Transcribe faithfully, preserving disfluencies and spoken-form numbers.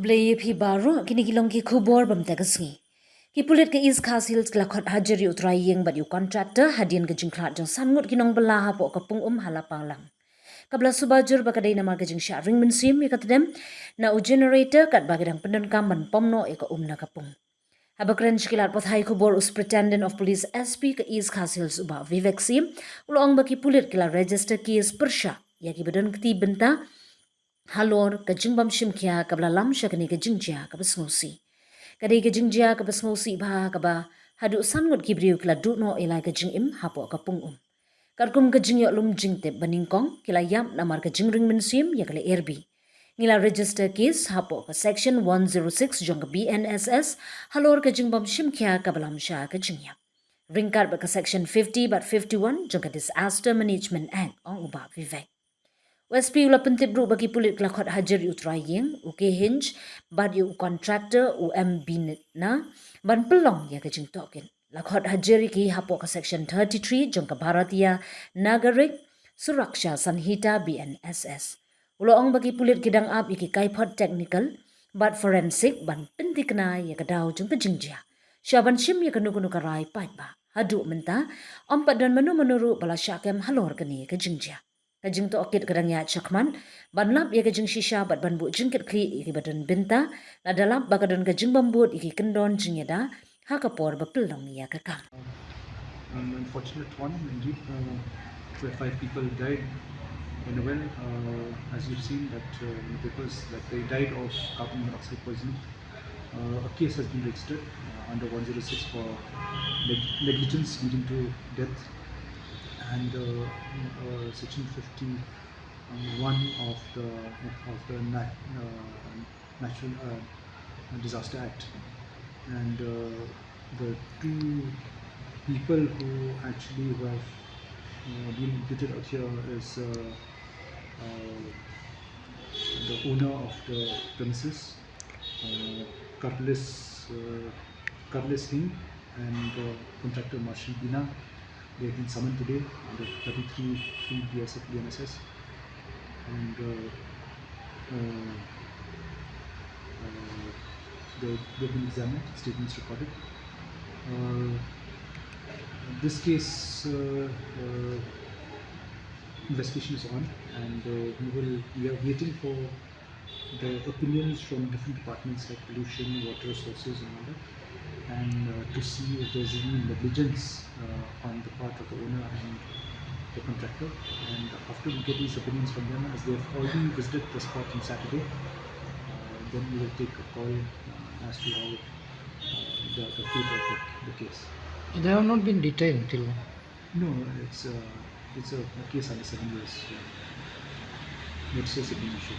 Khublei ïa phi baroh, kine ki long ki khubor bym teh ka sngi. Ki pulit ka East Khasi Hills ki la khot hajar ïa u trai ïing bad ïa u contractor hadien ka jingkhlad jong san ngut ki nongbylla hapoh ka pung um ha Lapanglang. Kaba la suba jur ba ka dei namar ka jingshah ring mynsiem ïa ka tdem na u generator katba ki dang pyndonkam ban pom noh ïa ka um na ka pung. Haba kren sha ki lad pathai khubor u Superintendent of Police, S P, ka East Khasi Hills, u Bah Vivek Syiem, u la ong ba ki pulit ki la register case pyrshah ïa kiba don kti bynta halor ka jingbym shim khia kaba la lam sha kane ka jingjia kaba sngewsih. Ka dei ka jingjia kaba sngewsih bha kaba haduh san ngut ki briew ki la duh noh ïa la ka jingim hapoh ka pung um. Katkum ka jingïoh lum jingtip ba nyngkong, ki la ïap namar ka jingring mynsiem ïa ka lyer bih. Ngi la register case hapoh ka section one zero six jong ka B N S S halor ka jingbym shim khia kaba lam sha ka jingïap, ryngkat bad ka section fifty bad fifty-one jong ka Disaster Management Act, ong u Bah Vivek. U S P u la pyntip ruh ba ki pulit ki la khot hajar ïa u trai ïing, u K Hinge, bad ïa u contractor, u M Binna, ban pynlong ïa ka jingtohkit. La khot hajar ïa ki hapoh ka section thirty-three jong ka Bharatiya Nagarik Suraksha Sanhita, B N S S. U la ong ba ki pulit ki dang ap ïa ki kaiphod technical bad forensic ban pynthikna ïa ka daw jong ka jingjia, shwa ban shim ïa kano kano ka rai paidbah. Haduh mynta, ym pat don mano mano ruh ba la shah kem halor kane ka jingjia. Ka jingtohkit ka dang ïaid shakhmat ban lap ïa ka jingshisha bad ban buh jingkitkhlieh ïa kiba don bynta, lada lap ba ka don ka jingbym bud ïa ki kyndon jingïada ha ka por ba pynlong ïa ka kam. An unfortunate one indeed, uh, where five people died in a well, uh, as you've seen that, uh, in the papers, that they died of carbon monoxide poisoning. Uh, a case has been registered, uh, under one zero six for neg- negligence leading to death, and, uh, uh, section fifty-one of the, of the na- uh, Natural, uh, Disaster Act. And, uh, the two people who actually who have, uh, been imputed out here is, uh, uh, the owner of the premises, uh, Karlis, uh, Karlis Singh, and, uh, contractor Marshal Bina. They have been summoned today under thirty-three three B S F B N S S, and, uh, uh, uh, they, they've been examined, statements recorded. Uh, this case, uh, uh, investigation is on, and, uh, we will, we are waiting for the opinions from different departments like pollution, water resources, and all that, and, uh, to see if there's any negligence, uh, on the part of the owner and the contractor. And after we get these opinions from them, as they have already visited the spot on Saturday, uh, then we will take a call, uh, as to how, uh, the, the fate of the, the case. They have not been detained till now. No, it's a, it's a, a case under seven years. Uh, notices have been issued.